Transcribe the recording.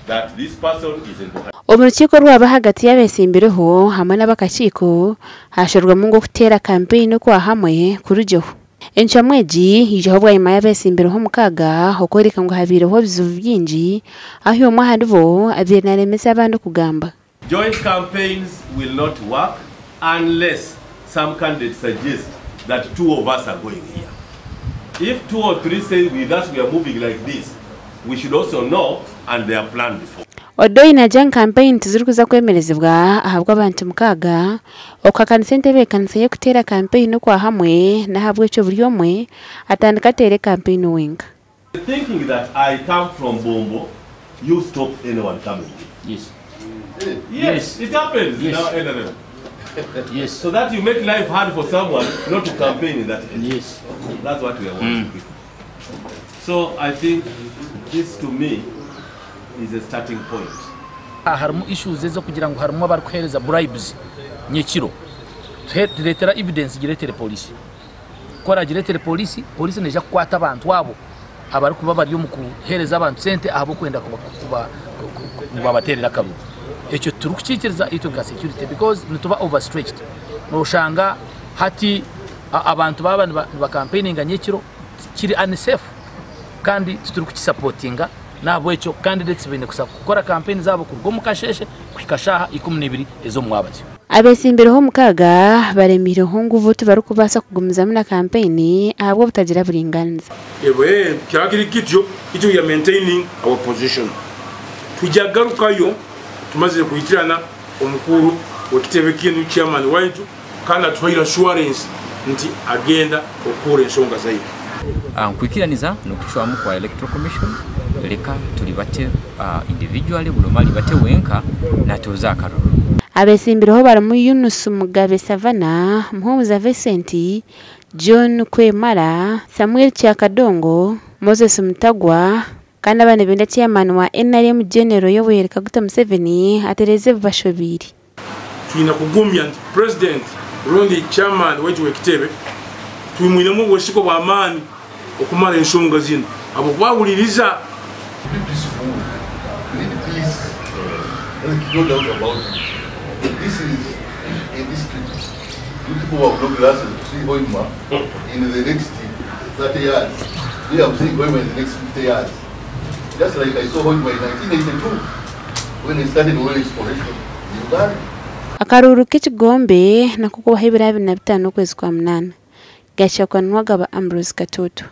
That this person is in Buhanda. Omu rukiiko orwaba ahagati y'abeetsimbireho hamwe n'ab'akakiiko, haashorwamu ngu okuteera kampeyini okwa hamwe kurugyeho. Encwamu egi yaijaho bwanyima y'abeetsimbireho omukaaga okworeka ngu habaireho ebizibu bingi ahu omwe aharibo abaire naaremesa abandi kugamba. Joint campaigns will not work unless some candidates suggest that two of us are going here. If two or three say with us we are moving like this, we should also know and they are planned for. Odoi naagira ngu kampeyini tizirikuza kwemerezibwa ahabw'abantu mukaaga okuhakanisa entebeekanisa y'okuteera kampeyini okwa hamwe n'ahabw'ekyo buri omwe atandike ateere kampeyini wenka. Thinking that I come from Bombo, you stop anyone coming here. Yes. Yes, it happens in Yes. our NRM. Yes. So that you make life hard for someone not to campaign in that area. Yes. That's what we are wanting people. So I think this to me is a starting point. Harimu issues ez'okugira ngu harimu abarikuheereza bribes nyekiro. Tureetera evidence gireetere polisi. Ku oragireetere polisi, polisi neija kukwata abantu abo abarikuba bari omu kuheereza abantu sente ahabw'okwenda ngu babateerere akaruru. Ekyo titurikukiikiriza itwe nka security because nituba overstretched. Noshanga hati abantu baaba nibacampaigninga nyekiro kiri unsafe kandi titurikukisapotinga n'ahabw'ekyo candidates baine kukora campaign zaabo kuruga omu kasheeshe kuhika shaaha 12 ez'omwabazyo. Abeetsimbireho omukaaga baremiireho ngu bo tibarikubaasa kugumizamu na kampeyini ahabw'obutagira buringaaniza. Ebwe kyaba kiri kityo, itwe we are maintaining our position. Twija kugarukayo tumazire kuhitirana omukuru w'ekitebe kinu, chairman waitu, kandi atuhaire assurance nti agenda okuhurra ensonga zaitu. Nkwikiraniza n'okucwamu kwa Electoral Commission, leka turibate individually, buri omwe aribate wenka natuuza akaruru. Abeetsimbireho barimu Yunus Mugabe Savana, Muhumuza Vincent, John Kwemara, Samuel Kyakadongo, Moses Mutagwa kandi aba nibenda Chairman wa NRM General Yoweri Kaguta Museveni atereeze ebi bashobeire. Twine kugumya nti President rundi Chairman waitu w'ekitebe twimwinemu obwesigwa bw'amaani okumara enshonga zinu ahabw'okuba ahuririza. Be peaceful. We need peace. No doubt about it. This is a district. You people who have no glasses to see Hoima in the next 30 years. We have seen Hoima in the next 50 years. Just like I saw Hoima in 1982 when I started oil exploration in Uganda. Akaruuru k'ekigombe nako kubaho ebiro 25 okwezi kwa munaana. Gashakwa Nuwagaba Ambrose Katoto.